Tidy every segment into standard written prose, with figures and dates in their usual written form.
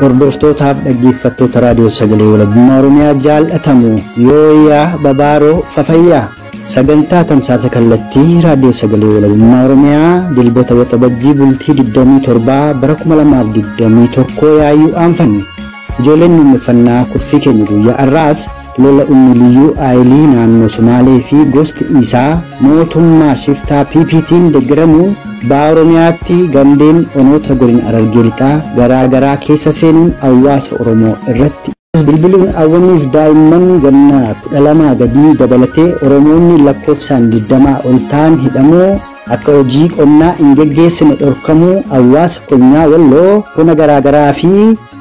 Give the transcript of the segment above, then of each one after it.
Hordoftootaaf dhaggeeffattoota raadiyoo sagalee walabummaa Oromiyaa jaallatamu yooyaa babaaroo fafayyaa sagantaa tamsaasa kallattii raadiyoo sagalee walabummaa Oromiyaa dilbata waxabajjii bultii 27 bara 2021 yaayyuu aanfanne ijoolleen nuummeffannaa kurfii keenya guyyaa har'aas lola Liyyuu Aayilii naannoo Somaalee fi gosti isaa mootummaa shiftaa PPT'n deeggaramu ba'a Oromiyaatti gandeen onoota godina Harargee Lixaa garaa garaa keessa seenuun hawaasa Oromoo irratti bilbiluun hawwaniif daa'imman ganna 12 gadii dabalatee Oromoonni lakkoofsaan 20 ol ta'an hidhamoo akka hojii qonnaa hin geggeessine dhorkamuu hawaasa konyaa walloo hona garaa garaa fi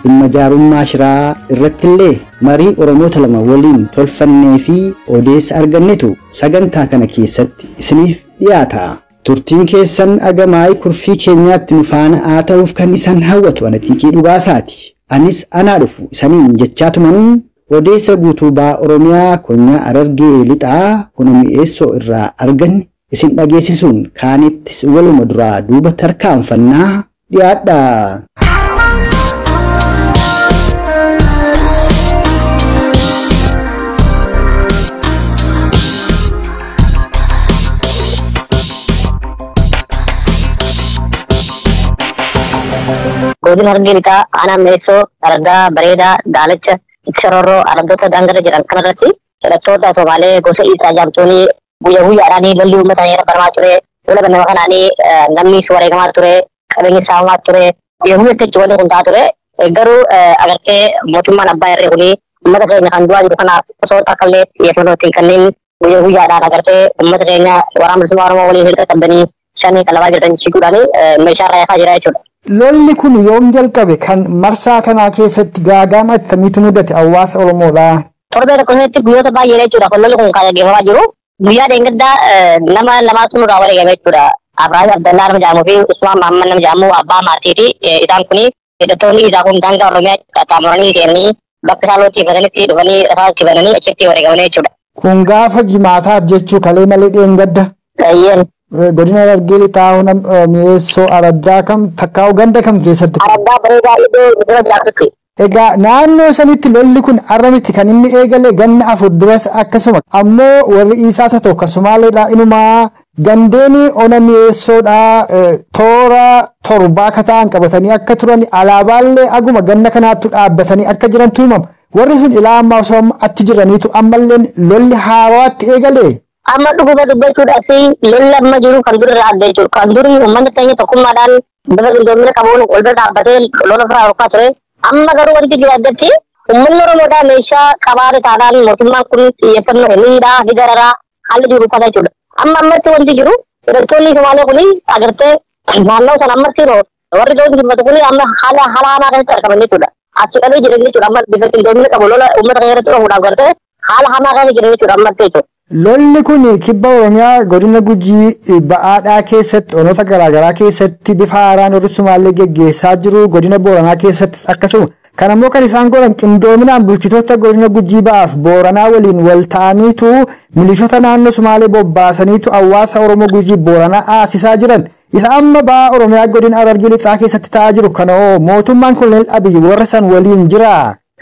dhimma jaarummaa shiraa irrattillee marii Oromoota lama waliin tolfannee fi odeessa argannetu sagantaa kana keessatti isiniif dhiyaata. Turtiin keessan agamaay kurfii keenyaatti nu faana haa ta'uuf kan isaan hawwatu ana xiiqii dhugaasaati. Anis anaa dhufu isaniin jechaa tuman odeessa guutuu ba'a Oromiyaa konyaa Harargee Lixaa hona mi'eessoo irraa arganne isin dhageessisuun kaanittis waluma duraa duuba tarkaanfannaa dhiyaadha. Godina Harargee Lixaa aanaa Mi'eessoo, Argaa, Bareedaa, Daalacha, Itti araddoota daangarra jiran kanarratti hidhattoota Somaalee gosa Isaa jaamtuunii guyyaa guyyaadhaan lolli uummata irra baramaa ture. Lola ganama kanaanii namni wareegamaa ture, qabeenyi saamamaa ture. Guyyaa guyyaatti wanti kun ta'aa ture. Garuu agartee mootummaan abbaa irree kuni uummata keenya kan du'aa jiru kanaaf osoo takka illee xiyyeeffannoo ittiin kanneen guyyaa guyyaadhaan agartee uummata keenya waraana bilisummaa Oromoo waliin hidhata qabdanii shanii qalabaa jirtan jechuudhaan meeshaa irraa yaasaa jira jechuudha. Lolli kun yoom jalqabe kan marsaa kanaa keessatti gaaga'ama akkamiitu mudate hawaasa Oromoodhaa? Torbee tokko keessatti guyyoota baay'ee jechuudha. Kun lolli kun kan gaggeeffamaa jiru. Guyyaa dheengaddaa nama lamaatu nurraa wareegame jechuudha. Abrahaam Abdallaa nama jedhamuu fi Usmaan Mahammad nama jedhamu abbaa maatiiti. Isaan kuni hidhattoonni isaa kun daangaa Oromiyaa qaxxaamuranii seenanii bakka isaan lolchiifatanitti dhufanii rasaasa itti bananii achitti wareegamanii jechuudha. Kun gaafa jimaataaf jechuu kalee malee dheengadda. Eeyyeen. Godina Harargee Lixaa hona mi'eessoo araddaa kam takkaa'u ganda kam keessatti? Araddaa bareedaa iddoo biqilaa jiraatutti. Egaa naannoo sanitti lolli kun har'a miti kan inni eegale ganna afur duras akkasuma ammoo warri Isaas haa ta'u kan Somaaleedhaa inumaa gandeeni ona mi'eessoodhaa toora torbaa akka ta'an qabatanii akka turan alaabaallee aguma ganna kanaattu dhaabbatanii akka jirantu himama. Warri sun ilaa ammaa osoo achi jiraniitu ammallee lolli haarawaatti eegale. Amma dhuguma dubbachuudhaaf lolli amma jiru kan dur irraa adda jechuudha. Kan durii uummanni keenya tokkummaadhaan bifa qindoomina qabuun wal bira dhaabbatee lola ofirraa dhorkaa ture. Amma garuu wanti jiru addatti uummanni Oromoodhaa meeshaa qabaate taanaan mootummaan kun xiyyeeffannoo ni ni dararaa haalli jiru uffata jechuudha. Amma ammatti wanti jiru hidhattoonni Somaalee kuni agartee naannoo sana ammatti warri loon jibbatu kuni amma haala haala hamaa keessatti argaman jechuudha. As hidhamee jiran jechuudha amma bifa qindoomina qabu lola uummata keenya irratti oofuudhaaf gartee haala hamaa keessa jiran jechuudha ammatti jechuudha. Lolli kun kibba Oromiyaa godina Gujii ba'aadhaa keessatti onoota garaagaraa keessatti bifa haaraan warri Sumaalee geggeessaa jiru godina Booranaa keessattis akkasuma. Kan ammoo kan isaan godhan qindoominaan bulchitoota godina Gujii ba'aaf Booranaa waliin wal ta'aniitu milishoota naannoo Sumaalee bobbaasaniitu hawaasa Oromoo Gujii Booranaa aasisaa jiran. Isa amma ba'a Oromiyaa godina Harargee Lixaa keessatti ta'aa jiru kana hoo mootummaan Koloneel Abiyyi warra san waliin jira.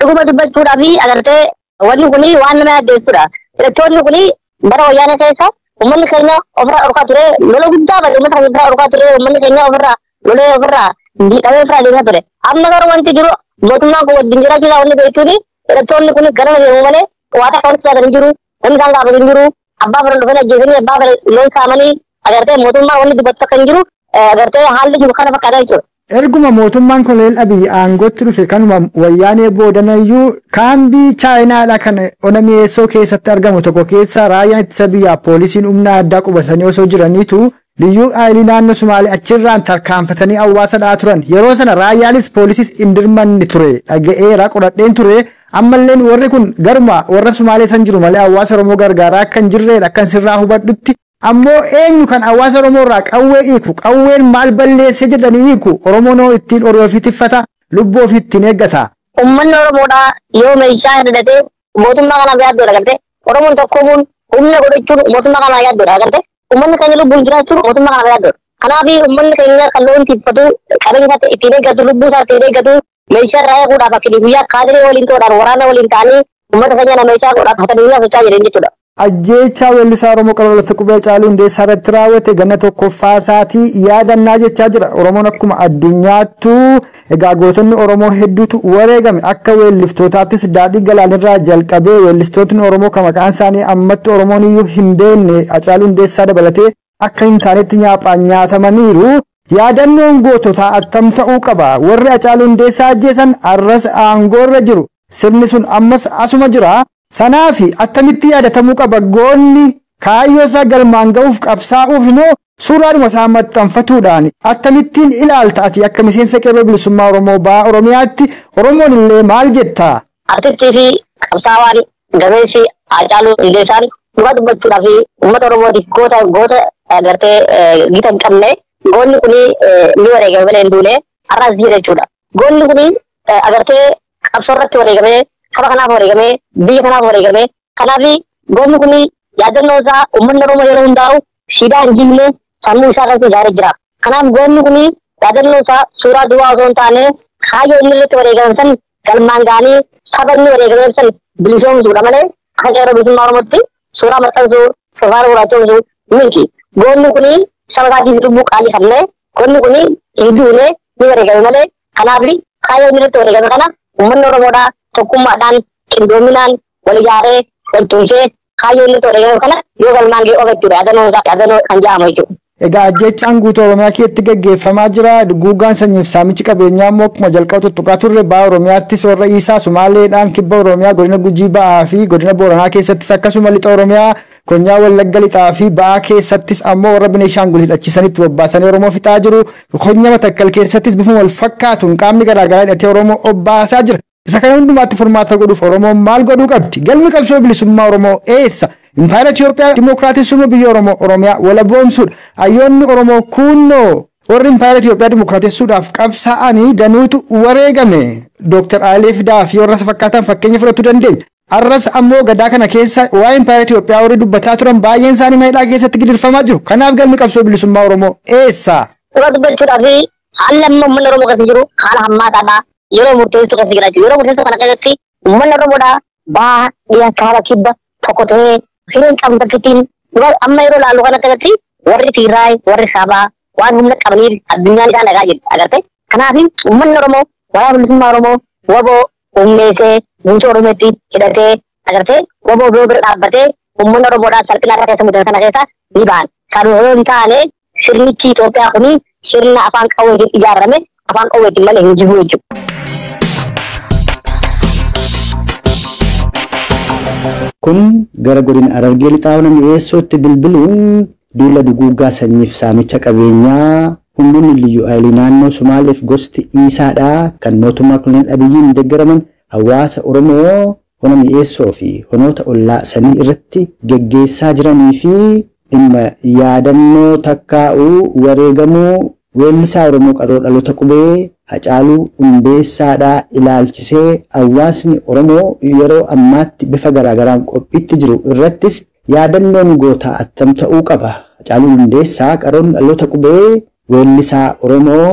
Dhuguma dubbachuudhaaf agartee wanni kuni waan nama yaaddeessudha. Hidhattoonni kuni bara wayyaanee keessa uummanni keenya ofirraa dhorkaa ture lola guddaa bade uummata keenya ofirraa dhorkaa ture uummanni keenya ofirraa lolee ofirraa miidhamee ofirraa deemaa ture. Amma garuu wanti jiru mootummaan kun wajjin jiraachuu isaa wanni beektuuni hidhattoonni kun ganama deemu malee waa takka wanti sodaatan hin jiru namni isaan gaafatu hin jiru abbaa fedhan dhufanii ajjeesanii abbaa fedhan loon saamanii agartee mootummaa wanni dubbatu takka hin jiru agartee haalli jiru kana fakkaata jechuudha. Erguma mootummaan Koloneel Abiyyi aangootti dhufe kanuma wayyaanee boodanayyuu kaambii Chaayinaadha kan ona mi'eessoo keessatti argamu tokko keessa raayyaan ittisa biyyaa poolisiin humna addaa qubatanii osoo jiraniitu liyyuu aayilii naannoo Sumaalee achirraan tarkaanfatanii hawaasa dha'aa turan. Yeroo sana raayyaanis poolisiis hin dirmanne ture dhaga'eera qoradheen ture. Ammalleen warri kun garuma warra Sumaalee san jiru malee hawaasa Oromoo gargaaraa akka hin jirredha akkan sirraa hubadhutti. Ammoo eenyu kan hawaasa Oromoo irraa qawwee hiiku qawween maal balleesse jedhanii hiiku Oromoon hoo ittiin horii ofii tiffata lubbuu ofii ittiin eeggata. Uummanni Oromoodhaa yoo meeshaa hidhatee mootummaa kanaaf yaaddoodha galtee Oromoon tokkoomuun humna godhachuun mootummaa kanaaf yaaddoodha galtee uummanni keenya lubbuun jiraachuun mootummaa kanaaf yaaddoodha. Kanaaf uummanni keenya kan loon tiffatu qabeenya isaa ittiin eeggatu lubbuu isaa ittiin eeggatu Meeshaa irraa eeguudhaaf akka guyyaa kaadiree waliin ta'uudhaan waraana waliin ta'anii uummata keenya meeshaa godhaaf hatanii guyyaa socho'aa jiran jechuudha. Ajjeechaa weellisaa Oromoo Qaroo Dhaloota Qubee Haacaaluu Hundeessaa irratti raawwate ganna tokkoffaa isaatii yaadannaa jechaa jira. Oromoon akkuma addunyaattuu egaa gootonni Oromoo hedduutu wareegame. Akka weelliftootaattis daadhii galaanirraa jalqabee weellistootni Oromoo kan maqaan isaanii ammatti Oromoon iyyuu hin beekne Haacaaluu Hundeessaa dabalatee akka hin taanetti nyaaphaan nyaatamaniiru. Yaadannoon goototaa attam ta'uu qaba. Warri Haacaaluu Hundeessaa ajjeesan arras aangoorra jiru. Sirni sun ammas asuma jira. Sanaafi attamitti yaadatamuu qaba goonni kaayyoo isaa galmaan ga'uuf qabsaa'uuf immoo suuraadhuma isaa maxxanfatuudhaan akkamittiin ilaalta ati akka miseensa qeerroo bilisummaa Oromoo ba'a Oromiyaatti Oromoon illee maal jetta? Artistii fi qabsaa'aan gameessi Haacaaluu Hundeessaan dhugaa dubbachuudhaa fi uummata Oromootiif goota goota gartee gita hin qabne goonni kuni ni wareegame malee hin duune har'as jira jechuudha. Goonni kuni agartee qabsoo irratti wareegamee saba kanaaf wareegamee biyya kanaaf wareegamee kanaaf goonni kuni yaadannoo isaa uummanni Oromoo yeroo hundaa'u siidaa hin jigne sammuu isaa keessatti ijaaree jira. Kanaaf goonni kuni yaadannoo isaa suuraa duwwaa osoo hin taane kaayyoo inni irratti wareegame san galmaan ga'anii saba inni wareegame san bilisoomsuudha malee akka qeerroo bilisummaa Oromootti suuraa maxxansuu sofaara gurraachomsuu miti. Goonni kuni saba isaatiif lubbuu qaalii kennee goonni kuni hin duune ni wareegame malee kanaaf kaayyoo inni irratti wareegame kana uummanni Oromoodhaa tokkummaadhaan qindoominaan wal ijaaree wal tumsee kaayyoo inni wareegame kana yoo galmaan ga'e of jechuudha yaadannoo isaa yaadannoo kan jedhamu jechuudha. Egaa ajjechaan guutuu Oromiyaa keessatti gaggeeffamaa jira. Duguuggaan sanyiif saamichi qabeenyaa immoo akkuma jalqaba tuttuqaa turre ba'a Oromiyaattis warra Iisaa Sumaaleedhaan kibba Oromiyaa godina Gujii ba'aa fi godina Booranaa keessattis akkasuma lixa Oromiyaa konyaa Wallagga lixaa fi ba'aa keessattis ammoo warra Bineeshaangul hidhachiisanitti bobbaasanii Oromoo fixaa jiru. Konya Matakkal keessattis bifuma wal fakkaatuun qaamni garaagaraa hidhatee Oromoo obbaasaa jira. Isa kana hundumaatti furmaata godhuuf Oromoon maal godhuu qabdi? Galmi qabsoo bilisummaa Oromoo eessa? Impaayera Itoophiyaa Dimookiraatessummaa biyya Oromoo Oromiyaa walaboomsuudha. Hayyoonni Oromoo kunnoo warri Impaayera Itoophiyaa Dimookiraatessuudhaaf qabsaa'anii danuutu wareegame. Dooktar Hayilee Fidaa fi warra isa fakkaatan fakkeenya fudhachuu dandeenya. Arras ammoo gadaa kana keessa waa'ee Impaayera Itoophiyaa warri dubbataa turan baay'een isaanii maayidhaa keessatti gidirfamaa jiru. Kanaaf galmi qabsoo bilisummaa Oromoo eessa? Dhugaa dubbachuudhaaf haalli amma uummanni Oromoo keessa jiru haala hammaataadha. Yeroo murteessuu keessa jira jechuudha. Yeroo murteessuu kana keessatti uummanni Oromoodhaa ba'a dhiya kaaba kibba tokko ta'ee hireen qabnu takkittiin amma yeroo laallu kana keessatti warri Tigraay warri Saabaa waan humna qabaniif addunyaan isaan dhagaa jirti agarte. Kanaaf uummanni Oromoo waraana bilisummaa Oromoo waboo humneessee guutuu Oromootti hidhatee agarte waboo biroo bira dhaabbatee uummanni Oromoodhaa salphina irra keessa mudatan kana keessa ni ba'an. Kan yoo hin taane sirnichi Itoophiyaa kuni sirna afaan qawweetiin ijaarame afaan qawweetiin malee hin jiru jechuudha. Kun gara godina Harargee Lixaa Ona Mi'eessootti bilbiluun duula duguuggaa sanyiif saamicha qabeenyaa humnoonni liyyuu haayilii naannoo Somaaleef gosti Iisaadhaa kan mootummaa Koloneel Abiyyiin deeggaraman hawaasa Oromoo Ona Mi'eessoo fi honoota ollaa sanii irratti geggeessaa jiranii fi dhimma yaadannoo takkaa'uu wareegamuu weellisaa Oromoo qaroo dhaloota qubee Haacaaluu Hundeessaadhaa ilaalchisee hawaasni Oromoo yeroo ammaatti bifa garaagaraan qophiitti jiru irrattis yaadannoon gootaa attam ta'uu qaba. Haacaaluu Hundeessaa qaroon dhaloota qubee weellisaa Oromoo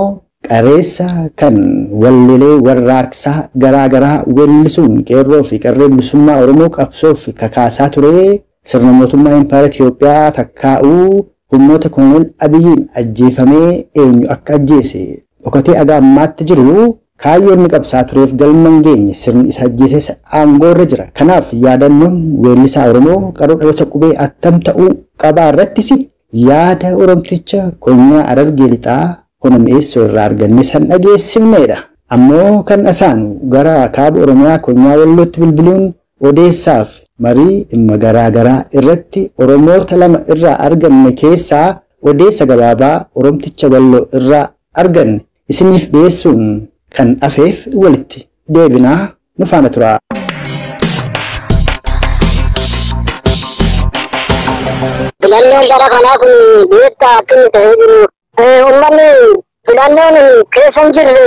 qareessa kan walleelee warraaqsaa garaagaraa weellisuun qeerroo fi qarree bilisummaa Oromoo qabsoof kakaasaa ture sirna mootummaa Impaayera Itoophiyaa takkaa'uu humnoota Koloneel Abiyyiin ajjeefamee eenyu akka ajjeese dhokatee aga ammaatti jiru kaayyoon inni qabsaa tureef galma hin geenye sirni isa ajjeeses aangoorra jira. Kanaaf yaadannoon weellisaa Oromoo qaroo dhaloota qubee attam ta'uu qabaa irrattis yaada Oromticha konyaa Harargee Lixaa Ona Mi'eessoo irraa arganne san dhageessifneedha. Ammoo kan asaanu gara kaaba Oromiyaa konyaa Wallootti bilbiluun odeessaaf marii dhimma garaagaraa irratti Oromoota lama irraa arganne keessaa odeessa gabaabaa Oromticha Walloo irraa arganne isiniif dhiyeessuun kan afeef walitti deebinaa nu faana tura. Filannoon bara kanaa kun beektaa akka inni ta'ee jiru. Uummanni filannoon keessa hin jirre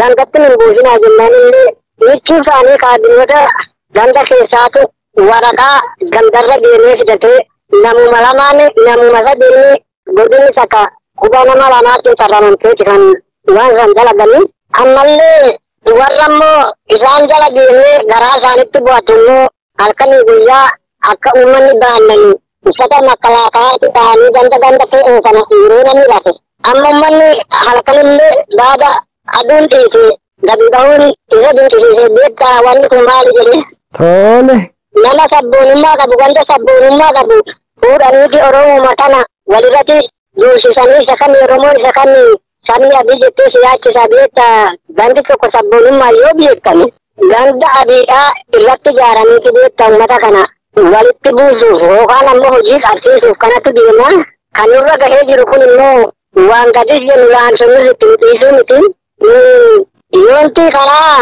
gandatti hin buusinaa jennaan illee michuu isaanii kaabinoota ganda keessaatu waraqaa gandarra deemee fidatee namuma lamaan namuma sadiin godinni takka quba nama lamaatti tarramamteeti kan waan san dalaganii ammallee Warra immoo isaan jala deemee garaa isaanitti bu'atu immoo halkanii guyyaa akka uummanni baannanii uffata makkalaakaatti ta'anii ganda ganda fe'u kana yeroo namni rafe. Amma uummanni halkanillee baada aduun dhiite gadi bahuun isa dinqisiise beektaa wanni kun maali jedhee. Tole. Nama sabboonummaa qabu ganda sabboonummaa qabu fuudhaniiti Oromoo kana walirratti dursisanii isa kan Oromoon isa kan sabni adii jettee si yaachisa beektaa gandi tokko sabboonummaa yoo beekame ganda adiidhaa irratti ijaaraniiti beektaa uummata kana walitti buusuuf yookaan ammoo hojii qabsiisuuf kanatu deema. Kan nurra gahee jiru kun immoo waan gadis jennu laamsonnus itti dhiisuu miti. Yoonti karaa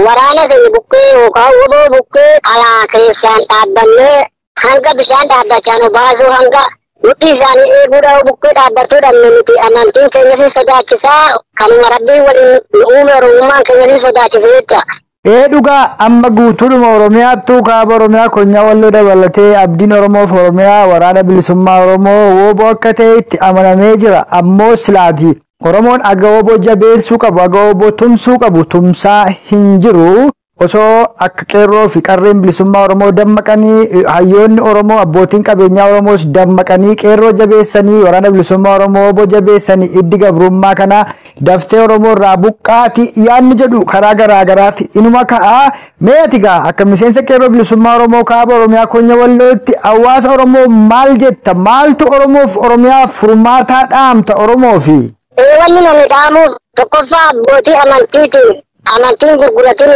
waraana keenya bukkee yookaan woboo bukkee alaa keessaan dhaabbannee hanga bishaan dhaabbachaa nu baasuu hanga nuti isaanii eeguudhaan bukkee dhaabbachuu dhabne nuti amantiin keenya si sodaachisaa kanuma rabbiin waliin nu uume oromummaan keenya si sodaachise jecha. Ee dhugaa amma guutuudhuma Oromiyaattuu kaaba Oromiyaa konyaa walloo dabalatee abdiin Oromoof Oromiyaa waraana bilisummaa Oromoo wooboo akka ta'e itti amanamee jira. Ammoo silaati Oromoon aga wooboo jabeessuu qabu aga wooboo tumsuu qabu tumsaa hin jiru. Osoo akka qeerroo fi qarreen bilisummaa Oromoo dammaqanii hayyoonni Oromoo abbootiin qabeenyaa Oromoos dammaqanii qeerroo jabeessanii waraana bilisummaa Oromoo wooboo jabeessanii iddi gabrummaa kana daftee Oromoo irraa buqqaati yaadni jedhu karaa garaa garaatti inuma ka'a. Mee ati gaa akka miseensa qeerroo bilisummaa Oromoo kaaba Oromiyaa konya wallootti hawaasa Oromoo maal jetta? Maaltu Oromoof Oromiyaa furmaataa dhaamta Oromoofi? Wanni namni dhaamuuf tokkoffaa abbootii amantiitiin amantiin gurguratuni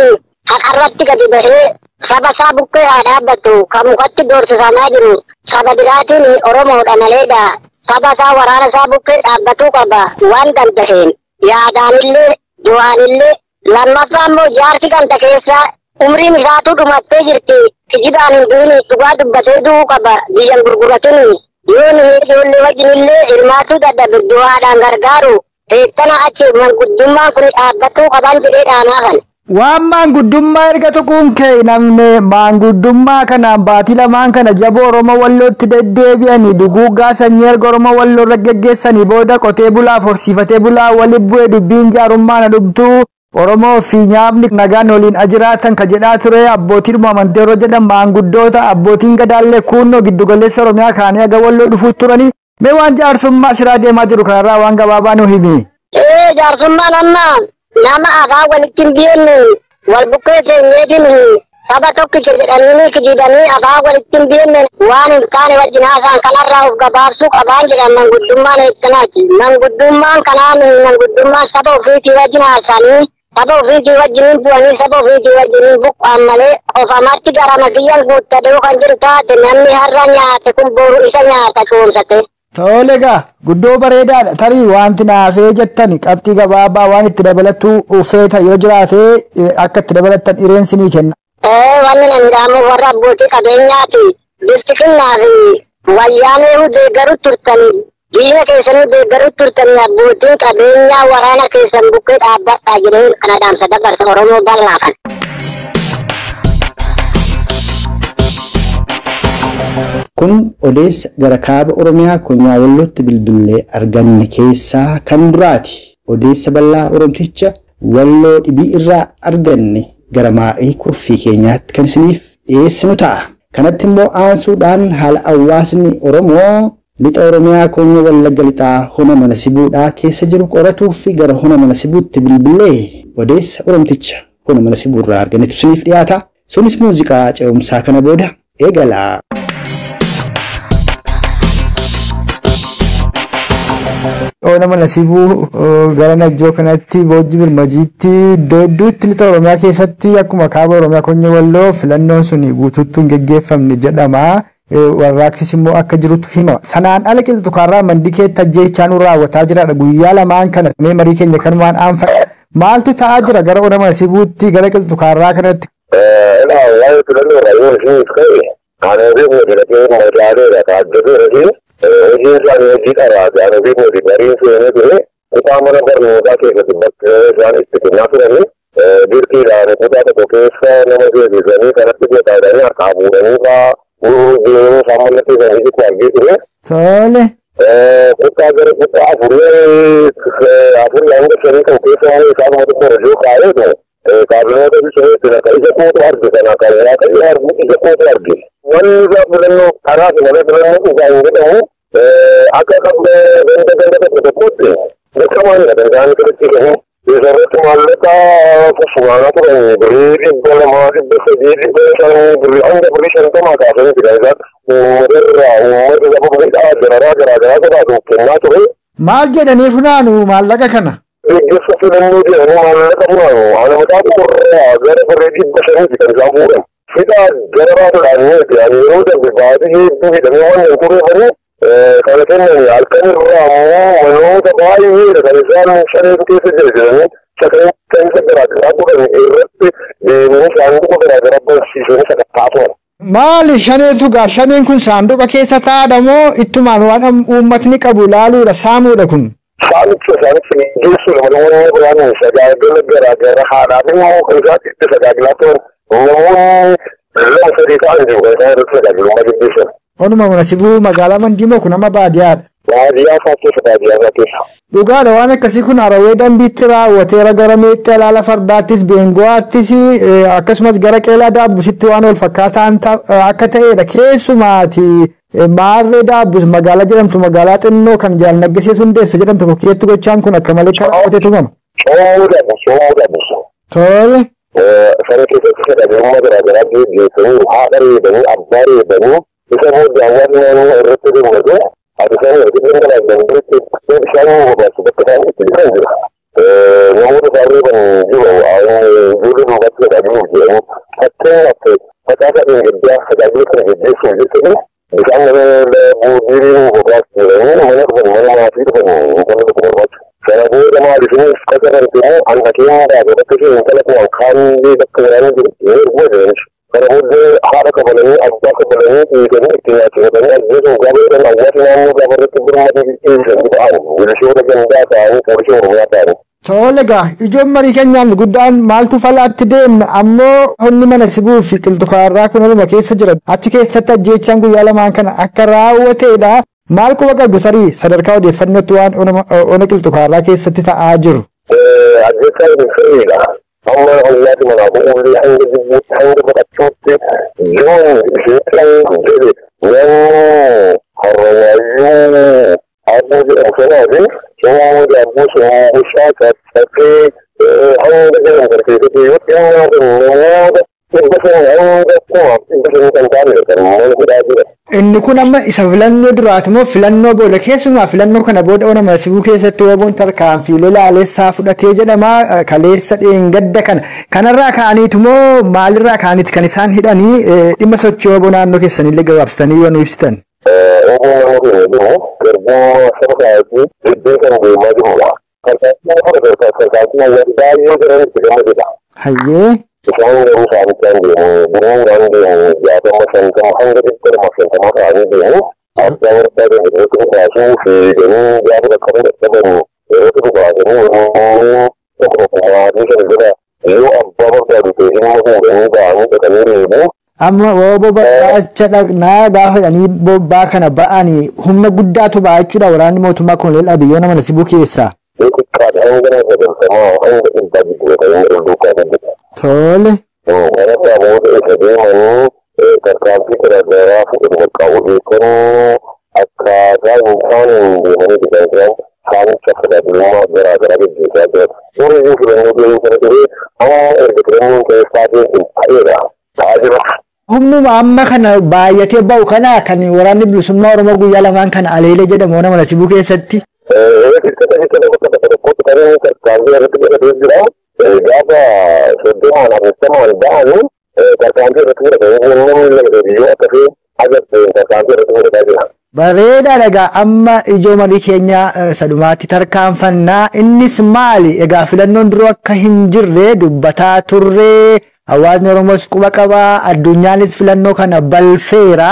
haqarratti gadi bahee saba isaa bukkee haa dhaabbatu kan mukatti doorsifamaa jiru saba biraatiin Oromoodha maleedha. Saba isaa waraana isaa bukkee dhaabbatuu qaba waan dandaheen yaadaanillee du'aanillee. Lammaffaa immoo jaarsi ganda keessaa umriin isaatu dhumattee jirti kijibaan hin du'ini dhugaa dubbatee du'uu qaba biyyan gurguratuni. Yoo nu ijoollee wajjinillee hirmaatuu dadhabe du'aadhaan gargaaru teettana achi manguddummaan kun dhaabbatuu qaban jedhee dhaamaa kan. Waan maanguddummaa erga tuquun kee namne maanguddummaa kanaan baatii lamaan kana jaboo Oromoo wallootti deddeebi'anii duguuggaa sanyii erga Oromoo walloo irra geggeessanii booda qotee bulaaf horsiifatee bulaa walitti bu'ee dubbiin jaarummaa na dhubtuu Oromoo fi nyaapni nagaan waliin ajiraatan ka jedhaa ture abbootiin amantii yeroo jedhan maanguddoota abbootiin gadaallee kunnoo giddugaleessa Oromiyaa kaanii aga walloo dhufuu turanii mee waan jaarsummaa shiraa deemaa jiru kanarraa waan gabaabaa nu himi. Jaarsummaan amma nama afaan walitti hin beekne wal bukkee seenyeetiin saba tokkicha jedhanii kijibanii afaan walitti hin beekne waan hin taane wajjin haasa'an kanarraa of gabaabsuu qabaan jedhan manguddummaan eegganaati. Manguddummaan kanaan manguddummaan saba ofiitii wajjin haasa'anii saba ofiitii wajjiniin bu'anii saba ofiitii wajjiniin buqqa'an malee ofamatti gara kiyyan guuttadhuu kan jiru taate namni har'a nyaate kun boru isa nyaata coomsate. Tole egaa guddoo bareedaadha. Tarii wanti naafee jettani qabxii gabaabaa waan itti dabalatu feeta yoo jiraate akka itti dabalattan ireensi ni kenna. Wanni nan dhaamu warra abbootii qabeenyaati. Bilchiqinnaa fi wayyaanee deeggaruu turtanii diina keessanii deeggaruu turtanii abbootiin qabeenyaa waraana keessan bukkee dhaabbadhaa jedheen kana dhaamsa dabarsa Oromoo bal'aafan. Kun odeessa gara kaaba Oromiyaa konyaa wallootti bilbilee arganne keessaa kan duraati. Odeessa bal'aa Oromticha walloo dhibii irraa arganne gara maa'ii kurfii keenyaatti kan isiniif dhiyeessinu ta'a. Kanatti immoo aansuudhaan haala hawaasni Oromoo lixa Oromiyaa konyaa Wallagga lixaa hona mana sibuudhaa keessa jiru qoratuu fi gara hona mana sibuutti bilbilee odeessa Oromticha hona mana sibuurraa argannetu isiniif dhiyaata. Sunis muuziqaa ce'umsaa kana booda eegala. Ona mana sibuu gara Najjoo kanatti Boojji Birmajiitti iddoo hedduutti lixa Oromiyaa keessatti akkuma kaaba Oromiyaa konyaa walloo filannoon sun guutuutti hin geggeeffamne jedhama. Warraaqsis immoo akka jirutu hima. Sanaan ala qilxukaarraa mandikeetti ajjeechaa nu raawwataa jiraadha. Guyyaa lamaan kana mee marii keenya kanumaan aanfadha. Maaltu ta'aa jira gara ona mana sibuutti gara qilxukaarraa kanatti? Waa'ee filannoo yoo isheen ka'e kan ofii kooti magaalee kaajjatee hojii isaanii hojii qaraati kan ofii kooti gariin seenee ture kutaa mana barnootaa keessatti bakka isaan itti kennaa turanii dirqiidhaan kutaa tokko keessa nama seensisanii kanatti godhaadhanii harkaa fuudhanii fa'aa deemuu isaan mallatteessanii sitti argee ture. Tole. Kutaa gara kutaa afurii hanga shanii kan keessa waan isaan nama tokko hojii kaa'eetu Kaabinoota bisoomsuudha kan ija kootu arge kana kan waaqayyo argu ija kootu arge. Wanni isaa filannoo karaa fi malee filannoo dhugaa hin jedhamu akka ganda ganda tokko tokkotti bakka maalidha kan isaan filachiisamu. Isarratti maallaqa fuffugaanaa turan birrii 200, 300, 500, birrii hanga birrii 50 kaasanii kan isaan uummata irraa uummata saba bal'aa dararaa garaa garaa sodaatu kennaa ture. Maal jedhanii funaanu maallaqa kana? Deeggarsa filannoo jedhanii maallaqa funaanu. Ana mataa tokkorraa gara birrii 500ti kan isaan fuudhan. Hidhaa dararaa turan ani yeroo darbe baatii hedduu hidhamee waan hin tureefanii kana kennan halkan irraa immoo manoota baay'eedha kan isaan shaneetu keessa jira jedhanii sakatta'insa garaa garaa godhan irratti deemanii saanduqa garaa garaa barsiisanii sakattaa turan. Maali shaneetu gaa shaneen kun saanduqa keessa taa'adha moo ittumaan waan uummatni qabu laaluudha saamuudha kun? Saamicha saamicha geessuudha malee wanni biraan sagaagala garaa garaa haadhaa fi immoo kan isaan itti sagaagilaa turan namoonni lama sadii ta'an jiru kan isaan irratti sagaagalummaa geggeessan. Onuma mana sibuu magaalaa Mandiimoo kun amma baadiyyaadha. Baadiyyaa isaa keessa baadiyyaa isaa keessa. Dhugaadha waan akkasii kun Harawwee Dambiitti raawwateera gara Meexxee Alaala Fardaattis Beengo'aattis akkasumas gara Qeelaa Daabbusitti waan wal fakkaataan akka ta'edha. Keessumaati Maarree Daabbus magaalaa jedhamtu magaalaa xinnoo kan Jaal Naggasee Hundeessa jedhamtu tokko keessatti gochaan kun akka malee kan raawwatee tumama. Soomuu Daabbus Soomuu Daabbus. Tole. Sana keessatti sagaagalummaa garaa garaa geggeessanii haadha reebanii abbaa reebanii isa booddee hawaasni naannoo irratti hirmate ati isaan irratti dhangalaasan biratti bishaan nu barbaachisu bakka isaan itti jiran jira. Namoota isaan reeban jiru ijoollee duubatti sagaagiluuf jedhanii fakkeenyaaf facaasaa dheengaddaa sagaagila kana geggeessuuf jettanii bishaan booddiirii nu barbaachisu jedhanii mana dhufan mana maatii dhufan intala tokko barbaachisu. Sana booda maal isiniif qacarante immoo an dhaqeen bakka ishee intala koo an kaanillee bakka waraanni jiru ni erguu jedhanii. Kana booddee haadha kabalanii abbaa kabalanii dhiiganii itti nyaachifatanii ajjeesuuf gaafa jedhan hawaasni naannoo gaafa irratti birmatee dhiisan ba'an milishoota gandaa ta'anii poolisii oromiyaa ta'anii. Tole egaa ijoon marii keenyaan guddaan maaltu falaatti deemna ammoo humni mana sibuu fi qilxukaarraa kun oluma keessa jira. Achi keessatti ajjeechaan guyyaa lamaan kana akka raawwateedha. Maal quba qabdu tarii sadarkaa odeeffannootti waan ona qilxukaarraa keessatti ta'aa jiru? Ajjeechaan kun sirriidha. Amma hawaasni manaa bu'uurri hanga jibbuutti hanga baqachuutti yoon ishee jedhe namni harrawaayyuu abbuu jedhamu sanaa fi soomuu daabbuu sombushaa caccabee hanga jedhamu kana keessatti yoo xinnaa namoota 500 hanga 5,500 kan ta'anidha kan mana hidhaa jiran. Inni kun amma isa filannoo duraati moo filannoo booda keessumaa filannoo kana booda ona mana sibuu keessatti waboon tarkaanfiilee laalessaa fudhatee jedhama kaleessa dheengadda kana kanarraa ka'aniitu moo maalirraa ka'aniiti kan isaan hidhanii dhimma sochii waboo naannoo keessanillee gabaabsitanii yoo nu ibsitan. Waboon naannoo keenya jiru garbummaa saba kaayatii iddoo kan deemaa jirudha. Tarkaanfii fudhate tarkaanfii hawaasa baay'ee jiran itti gammadedha. Hayyee. Isaan garuu saamichaan deemu gurmuudhaan deemu 60 50 hanga 250 ta'anii deemu abbaa barbaadan irratti dhukaasuu fiiganii gaafa qaqqabu dadhaban irratti dhukaasanii yeroo tokko tokko maatii sana jala yoo abbaa barbaadu ta'e ilma fuudhanii ba'anii dhaqanii reebu. Amma waboo barbaacha dhaqnaa gaafa jedhanii bobbaa kana ba'anii humna guddaatu ba'a jechuudha waraanni mootummaa Koloneel Abiy yoo nama sibuu keessaa. Yoo xiqqaadha hanga nama 90 hanga 100 gidduu kan inni ol duukaa guddata. Tole. Kanarraa booda isa deemanii tarkaanfii garaagaraa fudhatu bakka odeeffannoo akkaataa hin taaneen deemanii kan isaan saamicha sagaagalummaa garaagaraa geggeessaa jiran. Duri iyyuu filannoo deemuu kana ture amma erga filannoon keessaatiin kun ta'eera ta'aa jira. Humnuma amma kana baay'atee ba'u kana kan waraanni bilisummaa Oromoo guyyaa lamaan kana aleelee jedhamu ona mana sibuu keessatti. Xixiqqaa bakka tokko tokkotti kan inni tarkaanfii irratti godhatee jira. Gaafa 30n 40n ba'anii tarkaanfii irratti fudhatanii namni lama yoo akkasii agartee tarkaanfii irratti fudhataa jira. Bareedaadha egaa amma ijoo marii keenya sadumaatti tarkaanfannaa innis maali egaa filannoon duruu akka hin jirre dubbataa turre hawaasni Oromoos quba qabaa addunyaanis filannoo kana balfeera.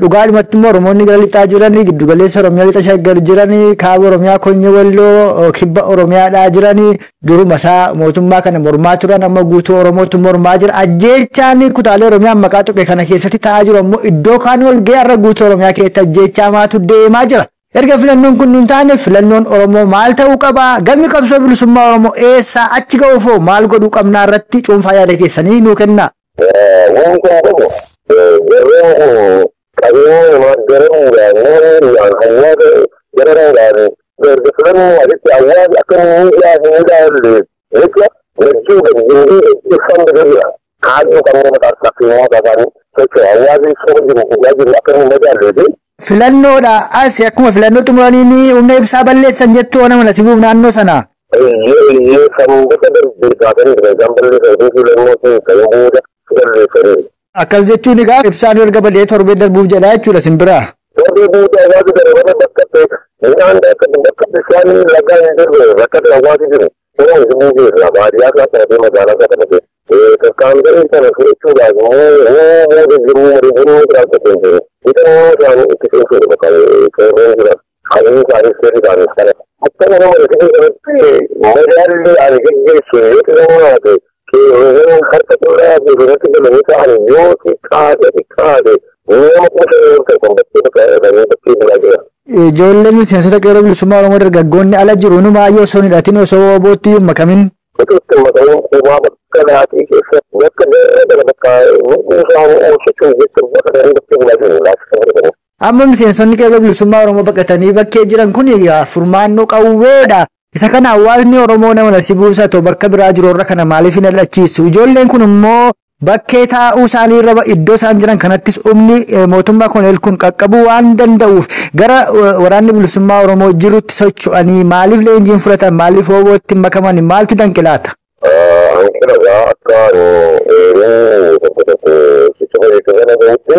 Dhugaadhumatti immoo Oromoonni gara lixaa jiranii giddugaleessa Oromiyaa lixa shaggar jiranii kaaba Oromiyaa Konye Walloo kibba Oromiyaadhaa jiranii duruma isaa mootummaa kana mormaa turan amma guutuu Oromootu mormaa jira. Ajjeechaan kutaalee Oromiyaa maqaa tuqe kana keessatti ta'aa jiru ammoo iddoo kaan wal ga'e har'a guutuu Oromiyaa keessatti ajjeechaa maatu deemaa jira. Erga filannoon kun hin taane filannoon Oromoo maal ta'uu qaba? Galmi qabsoo bilisummaa Oromoo eessaa achi ga'uufoo maal godhuu qabnaa irratti cuunfaa yaada keessanii nuu kenna. Wanti kun qabu jarreen kun qabeenya namaa garamuudhaan namoonni hawaasa garamuudhaan erga filannoo asitti hawaasa akka miidhaa fi miidhaa illee jecha jechuudha jindii ibsan jira. Kaayyoo qabnee maqaa isaanii maqaa isaanii socho'u hawaasni soba jiru dhugaa jiru akka inni madaalleefi. Filannoodha as akkuma filannoo xumuranii humna ibsaa balleessan jettu ona mana sibuuf naannoo sana. Iyyee sanbata darbee kaasanii jiran isaan balleessan filannoo sun kan booda balleessanii. Akkas jechuun egaa ibsaan erga badee torbee darbuuf jedha jechuudha simbiraa. Torbee booda hawaasa darabata bakka ta'e midhaan akka bakka bishaan lagaa hin jirre bakka hawaasi jiru. Yeroo sibuu keessa baadiyyaa isaa qabatee magaalaa isaa qabatee. Tarkaanfii sana fudhachuudhaaf immoo booda jiruu marii jiruu jiraachuu hin jiru. Hidhannoo isaanii itti cimsuudha bakka qeerroon jira. Qabeenya isaaniis seerri isaaniis kana. Akka nama marii kanatti madaalli ani geggeessu yoo xiqqaate qeerroon harka qullaa keessatti galanii ta'an yoo xiqqaate xiqqaate nama 5,000 ol ta'e kan bakkee bakka bakkee bulaa jira. Ijoolleen miseensota qeerroo bilisummaa Oromoo dargaggoonni ala jiru hunumaayyuu osoo hin hidhatin osoo bootti hin makamin. Utuu itti makamin quubaa bakka laatii keessa bakka gara bakka lubbuu isaanii oolchachuuf jecha baqatanii bakkee bulaa jiru laachisa fudhatanii. Amma miseensonni qeerroo bilisummaa Oromoo baqatanii bakkee jiran kun furmaannoo qawweedha. Isa kana hawaasni Oromoo nama si buusa ta'u bakka biraa jiru irra kana maaliif hin dhachiisu? Ijoolleen kun immoo bakkee taa'uu isaanii irra iddoo isaan jiran kanattis humni mootummaa koloneel kun qaqqabuu waan danda'uuf gara waraanni bilisummaa Oromoo jirutti socho'anii maaliif leenjiin fudhatan maaliif hoobootti makaman maaltu danqilaata? Hanqina egaa akka eeruu tokko tokko sitti kana gahutti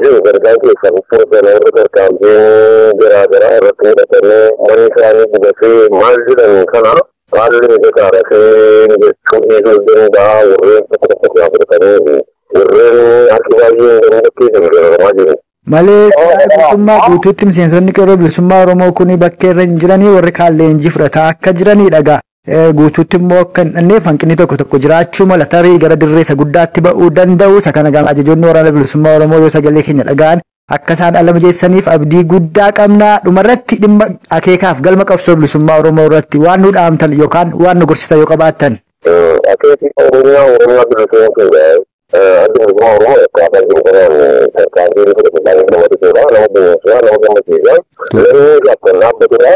jiru gargaar keessaa fudhatan warra tarkaanfiin garaa garaa irratti fudhatanii manni isaanii gubatee maal jedhan kana haalli mijataadha fi jechuun dhiisuu danda'a warreen tokko tokko irraa fudhatanii warreen harki baay'een garuu bakkee jiru dararamaa jiru. Malee guutummaa guutuutti miseensonni qeerroo bilisummaa Oromoo kun bakkee irra hin jiranii warri kaan leenjii fudhataa akka jiranidha gaa. Guutuutti immoo akka hin dhanneef hanqinni tokko tokko jiraachuu mala tarii gara dirree isa guddaatti ba'uu danda'u. Isa kana gama ajajoonni waraana bilisummaa Oromoo yoo sagalee keenya dhaga'an akka isaan ala mijeessaniif abdii guddaa qabna. Dhumarratti dhimma akeekaaf galma qabsoo bilisummaa Oromoo irratti waan nu dhaamtan yookaan waan nu gorsitan yoo qabaattan. Akeekii Oromiyaa Oromiyaa bilisummaa adda bilisummaa Oromoo akkaataa jiru kanaan tarkaanfii fudhatu baay'ee namatti tola nama boonsaa nama gammachiisa. Namni akka dhaabbatudha.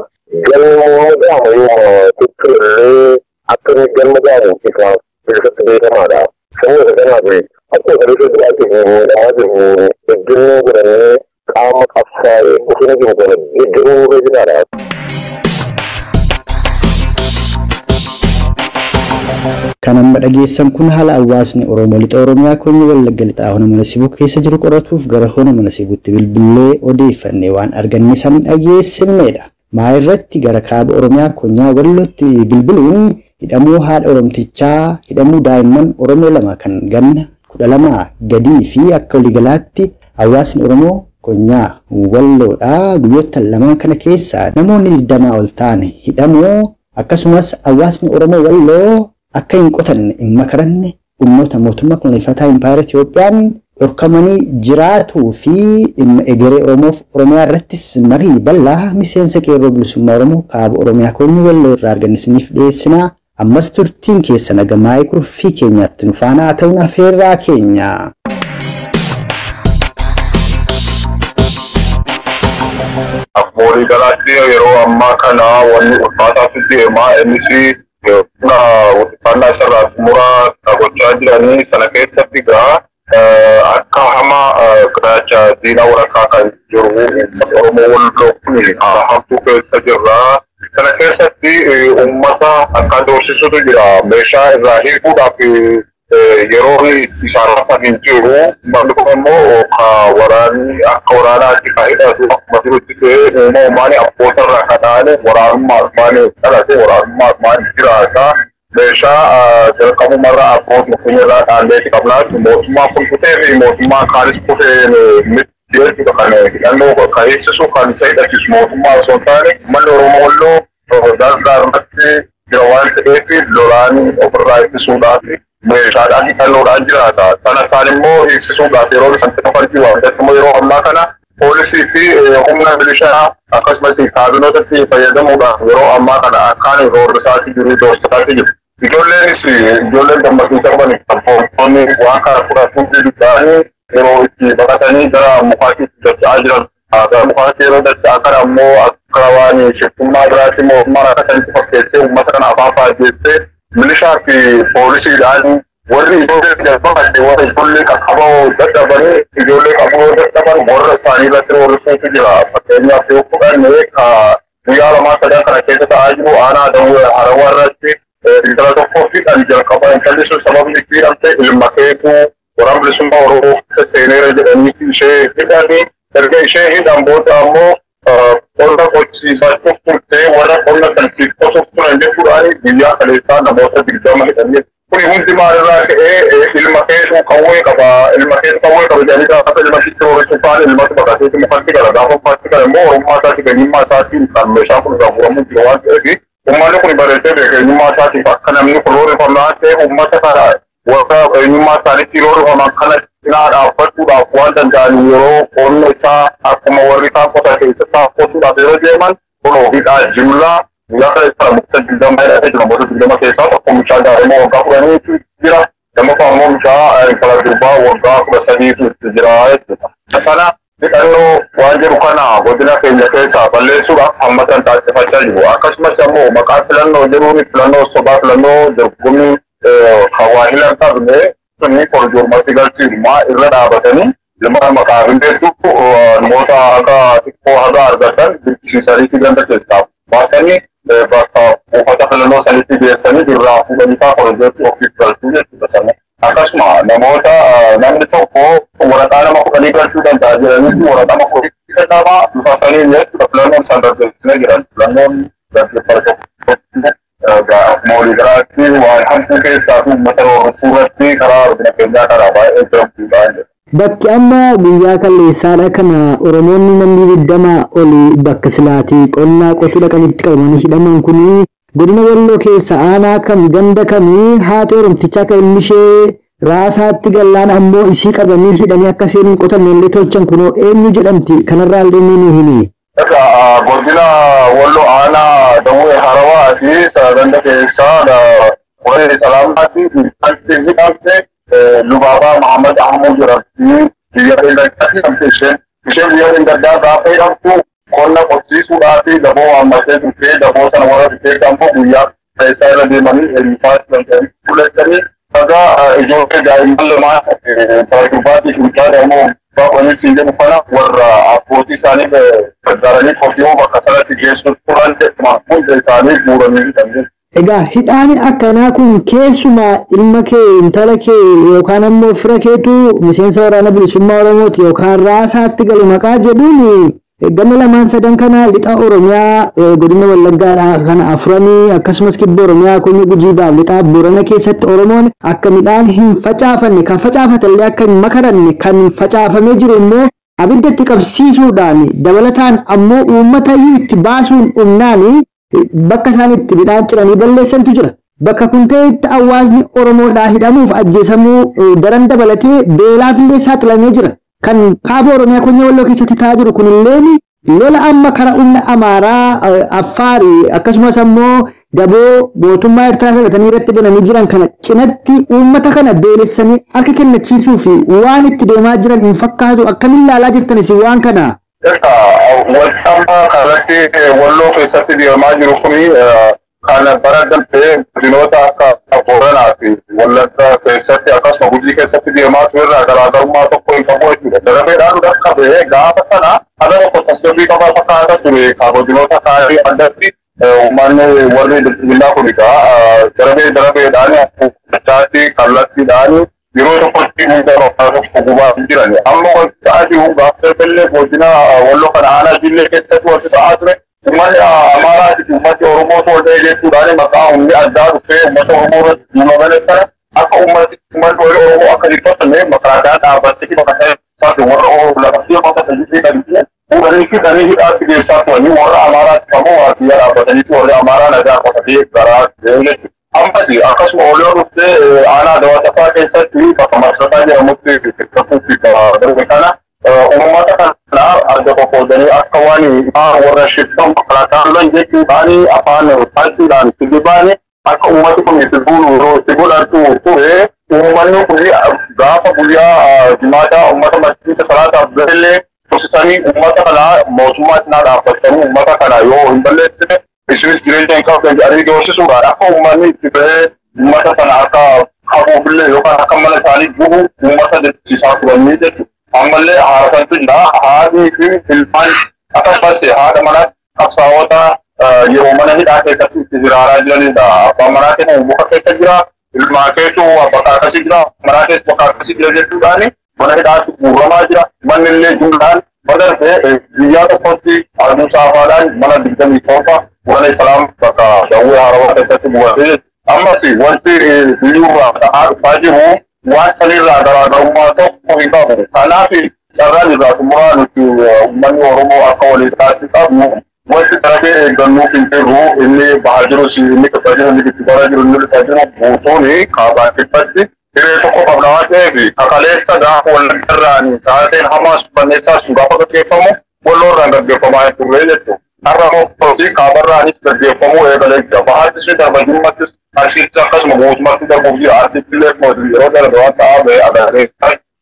Galma gaafa yoo tuttuullee akka inni galma gaafu isaaf bilisatti beekamaadha. Sababa kanaaf akkuma kaleessa jiraachuu fi miidhamaa jiru ejjennoo godhannee qaama qabsaa'ee bosona jiru kana jijjiiruu irra jiraadha. Kan amma dhageessan kun haala hawaasni Oromoo lixa Oromiyaa koonyi Wallagga lixaa hona mana sibuu keessa jiru qoratuuf gara hona mana sibuutti bilbilee odeeffannee waan arganne san dhageessifnedha. Maa irratti gara kaaba Oromiyaa koonyaa Wallootti bilbiluun hidhamuu haadha Oromtichaa hidhamuu daa'imman Oromoo lama kan ganna 12 gadii fi akka waliigalaatti hawaasni Oromoo koonyaa Walloodhaa guyyoota lamaan kana keessa namoonni 20 ol ta'an hidhamuu akkasumas hawaasni Oromoo Walloo akka hin qotanne hin makaranne humnoota mootummaa koloneeffataa Impaayera Itiyoophiyaan dhorkamanii jiraatuu fi dhimma egeree Oromoof Oromiyaa irrattis marii bal'aa miseensa qeerroo bilisummaa Oromoo kaaba Oromiyaa koonyi Walloo irraa arganne isiniif dhiyeessinaa. Ammas turtiin keessa nagamaa kurfii keenyaatti nu faana haa ta'uun afeerraa keenya. Abbootii galaatti yeroo ammaa kana wanni ulfaataatu deema innis uffannaa isarraa xumuraa gochaa jiranii sana keessatti egaa akka hamaa gurraacha diinaa waraqaa kan jiru uummata Oromoo Walloo kun haala hamtuu keessa jirra. Sana keessatti uummata akka doorsisutu jira. Meeshaa irraa hiikuudhaaf yeroo isaan rafan hin jiru. Uummanni kun immoo waraanni akka waraanaatti kan hidhatu akkuma jirutti ta'ee uumamumaan abboota irraa kan ta'an waraanummaa dhalate waraanummaa jiraata. Meeshaa jalqabumarraa abbootni kun irraa dhaalleeti qabnaa mootummaan kun kutee fi mootummaan kaanis kutee miti jechuudha kan hidhannoo kan eegsisu kan isa hidhachiisu mootummaa osoo hin taane uummanni Oromoo Walloo dalgaa irratti jira waan ta'eef lolaan ofirraa ittisuudhaaf meeshaadhaan hidhannoodhaan jiraata. Sana isaan immoo eegsisuudhaaf yeroo isaan itti kafaltii waan ta'eef immoo yeroo ammaa kana Poolisii fi humna milishaa akkasumas kaabinootatti fayyadamuudhaan yeroo ammaa kana akkaan roorrisaatti jiru, doorsisaatti jiru. Ijoolleenis ijoolleen gammachiisa qaban sabboontoonni waan kana fudhachuun didudhaanii yeroo itti baqatanii gara mukaatti dacha'aa jiran. Gara mukaatti yeroo dacha'aa kana ammoo akka waan shiftummaa biraatti mootummaan akka sanitti fakkeessee uummata kana afaan faajjeessee milishaa fi poolisiidhaan warri ijoollee jalqabate, warra ijoollee qaqqaboo dadhabanii, ijoollee qaboo dadhaban warra isaanii irratti roorrisuutu jira. Fakkeenyaaf yoo fudhanne, guyyaa lamaa sadan kana keessa ta'aa jiru, aanaa Dawwee Harawaa irratti intala tokkoo fi kan jalqaba intalli sun sababni itti hidhamte ilma keetu Waraana Bilisummaa Oromoo keessa seeneera jedhanii ishee hidhanii, erga ishee hidhan booda ammoo qonna qochisiifachuuf turte, warra qonna san siif qotuuf turan jechuudhaan guyyaa kaleessaa namoota 20 hidhanii. Kuni hundi maalirraa ka'ee? Ilma keetu qawwee qaba, ilma keetu qawwee qaba jedhanii gaafa ilma sitti roorrisu kaan ilmatu baqateeti mukatti gala. Gaafa mukatti gala immoo oromummaa isaatiif eenyummaa isaatiin kan meeshaan kun irraa guuramuu jira waan ta'eef, uummanni kun bareechee beeka eenyummaa isaatiif akka namni kun roorrifamu waan ta'eef, uummata kana warra eenyummaa isaaniitti roorrifaman kana cinaa dhaabbachuudhaaf waan danda'an yeroo qonna isaa akkuma warri kaan qotan keessatti qotuudhaaf yeroo deeman kun hidhaa jimlaa guyyaa kana isaa namoota 20 hidhatee jiru. Namoota 20 keessaa tokko mucaa daa'ima waggaa 10tu jira. Lammaffaa immoo mucaa intala durbaa waggaa 13tu itti jira jechuudha. Kana hidhannoo waan jedhu kana godina keenya keessaa balleessuudhaaf hammatan taasifachaa jiru. Akkasumas immoo maqaa filannoo jedhuun filannoo sobaa, filannoo dorgommii kan waa hin qabne suni korjoormatti galchiidhumaa irra dhaabatanii ilma maqaa hindeessu namoota haga xiqqoo haga argatan dirqisiisaniitti ganda keessaa baasanii bakka buufata filannoo sanitti geessanii irraa fuudhanii faa korojootti ofiif galchuu jechuudha sana. Akkasuma namoota namni tokko waraqaa nama 10 galchuu danda'a jedhanii waraqaa nama 10 kennama bifa saniin jechuudha. Filannoon isaan gaggeessanii jiran filannoon gaggeeffame waliigalaatti waan hamtuu keessaa fi uummata roorrisuu irratti karaa godina keenyaa karaa baay'ee jabduudha. Bakki amma guyyaa kaleessaadha kana Oromoonni namni 20 oli bakka silaatii qonnaa qotuu dhaqanitti qabamanii hidhaman kuni godina Walloo keessa aanaa kam, ganda kamii? Haati Oromtichaa kan ilmi ishee raasaatti gallaan ammoo isii qabanii hidhanii akka isheen hin qotamne illee tolchan kunoo eenyu jedhamti? Kanarraa illee ni himi. Egaa godina Walloo aanaa Dawwee Harawaa fi ganda keessaa Qoree Salaamaatti kan hidhamte Lubaabaa Muhammad Ahmud jedhamti. Biyya Gaddaatti hidhamte isheen. Isheen biyya Gaddaa gaafa hidhamtu qonna qotsiisuudhaa fi daboo waammatee turtee, daboo sana warra dhufee ammoo guyyaa keessaa irra deemanii hirrifaa danda'anii fudhatanii dhagaa ijoollee daa'imman lamaan intala durbaatii fi mucaa daa'ima waggaa 10 siin jedhu kana warra abbootii isaanii gargaaranii qotiyoo bakka sanatti geessu turan jedhama hunda isaanii guuranii hidhan. Egaa hidhaan akkanaa kun keessumaa ilma kee, intala kee yookaan ammoo fira keetu miseensa Waraana Bilisummaa Oromooti yookaan raasaatti galu maqaa jedhuun gama lamaan sadan kana lixa Oromiyaa godina Wallaggaadhaa kana afuranii, akkasumas kibba Oromiyaa Konyo Gujii Baaf lixaa Boorana keessatti Oromoon akka midhaan hin facaafanne, kan facaafate illee akka hin makaranne, kan facaafamee jiru immoo abidda itti qabsiisuudhaan, dabalataan ammoo uummata iyyuu itti baasuun humnaan bakka isaan itti midhaan ciranii balleessantu jira. Bakka kun ta'etti hawaasni Oromoodhaa hidhamuuf ajjeesamuu daran dabalatee beelaaf illee saaxilamee jira. Kan kaaba Oromiyaa Konyo Walloo keessatti ta'aa jiru kunillee lola amma karaa humna Amaaraa, Affaarii akkasumas ammoo daboo mootummaa Eertiraa sagatanii irratti bananii jiran kana cinatti uummata kana beelessanii harka kennachiisuu fi waan itti deemaa jiran hin fakkaatu. Akkamiin ilaalaa jirtan isin waan kana? Wanti amma kanatti Walloo keessatti deemaa jiru kuni kan bara darbee godinoota akka Booranaa fi Wallagga keessatti akkasuma Gujii keessatti deemaa ture irraa garaagarummaa tokko hin qabu jechuudha. Darabeedhaan dhaqqabee gaafa sana haala tokko tasgabbii qabaa fakkaata ture ka godinoota kaanii addatti uummanni warri bilxiginnaa kun egaa darabee darabeedhaan akkumachaatti kallattiidhaan yeroo tokkotti hunda bakka tokko gubaa hin jiran. Amma wanti ta'aa jiru gaafa darbellee godina Walloo kana aanaa Jillee keessatti wanti ta'aa ture uummanni Amaaraa fi uummanni Oromoo tolchee jechuudhaan maqaa humni addaa dhufee uummata Oromoo irratti duulabane sana akka uummanni Oromoo akka dhiphatanne makaraakaan dhaabbattee bakka isaatti warra Oromoo lafa fi bakka tajaajilee kan fuudhanii fidanii hidhaatti geessaa turanii, warra Amaaraatti ammoo waardiyyaa dhaabbataniitu warri Amaaraa nagaa qotatee garaa jechuudha. Ammas akkasuma olii dhuftee aanaa Dawaa Safaa keessatti bakka Marsataa jedhamutti kakuu fi darbe kana Uummata kana adda qoqqoodanii akka waan warra shiftan makalaakaan jechuudhaan afaan taachuudhaan kijibaan akka uummati kun itti buunu yeroo itti godhatu ture. Uummanni kun gaafa guyyaa jimaataa uummata masjiida salaataaf galee tursiisanii uummata kana mootummaa cinaa dhaabbatanii uummata kana yoo hin balleessine isinis jireenya hin qabdan jedhanii doorsisuudhaan akka uummanni itti bahee uummata sana akka qabuufillee yookaan akka mana isaanii gubu uummata dirqisiisaa turanii jechuudha. Ammallee haala kantu jira. Haadhii fi ilmaan akkasumas haadha manaa qabsaa'ota yeroo mana hidhaa keessatti itti jiraaraa jiranidha. Abbaan manaa keessa muka keessa jira. Ilmaan keetu bakka akkasii jira. Manaa keessa bakka akkasii jira jechuudhaan mana hidhaatti guuramaa jira. Manni illee jumlaan badarte guyyaa tokkotti aduu saafaadhaan mana 27 mana Islaam bakka Dawwee Harawaa keessatti bu'atee ammas wanti biyyuurraa ta'aa dhufaa jiru waan sanirraa garaagarummaa tokko hin qabu. Kanaaf carraan irraa xumuraa nuti uummanni Oromoo akka waliigaatti qabnu wanti darabee eeggannuuf hin jirru inni bahaa jirus inni kibbaa jiru inni giddugala jiru inni lixaa jiru guutuun kaabaa kibbatti hiree tokko qabna waan ta'eef kakaleessa gaafa wallaggarraan taateen hamaas balleessaa sun gaafa gaggeeffamu walloorraan gaggeeffamaa hin turre jechuudha. Har'a immoo kaabarraanis gaggeeffamuu eegalee jira. Bahaattis ni darba jimmattis Arsiitti akkasuma guutummaatti darbuuf jira. Arsiitti illee yeroo darbe waan ta'aa ba'e agarree.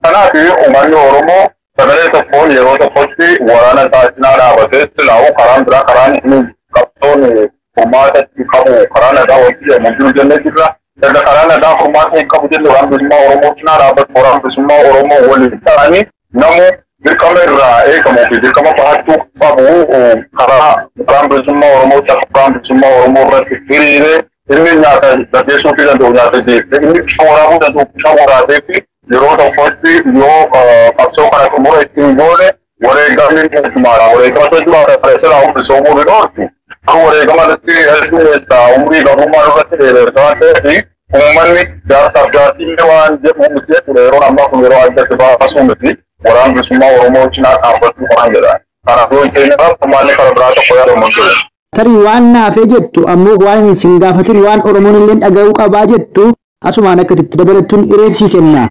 Kanaaf uummanni Oromoo sagalee tokkoon yeroo tokkotti waraana isaa cinaa dhaabatee silaa'u karaan biraa karaan inni qabsoon furmaata itti qabu karaa nagaa wajjin jedhamu jiru jennee jirra. Erga karaa nagaa furmaata hin qabu jenne waraana bilisummaa Oromoo cinaa dhaabbatu waraana bilisummaa Oromoo waliin ta'anii namu dirqama irraa eegamuu fi dirqama bahachuu qabu karaa waraana bilisummaa Oromoo waraana bilisummaa Oromoo irratti hiriiree inni nyaata gaggeessuu fi danda'u nyaata jeeqee inni bishaan waraabuu danda'u bishaan waraabee fi yeroo tokkotti yoo qabsoo kana xumura ittiin goone wareegamni heddumaadha. Wareegama heddumaadha silaa bisoomuu ni dhoortu. Garuu wareegama irratti hedduu umrii gabrummaa irratti dheeressa waan ta'eef uummanni jaarsaaf jaartiin waan jedhu miti jechuudha. Yeroon ammaa kun yeroo addatti baasuu miti. Waraana bilisummaa Oromoo cinaa dhaabbachuu waan jedha. Kanaaf yoo hin ta'in furmaanni karaa biraa tokko yaadamu hin jiru. Tarii waan naafee jettu ammoo waan hin gaafatin waan Oromoon illee dhaga'uu qabaa jettu asumaan akka itti dabalattuun ireessii kenna.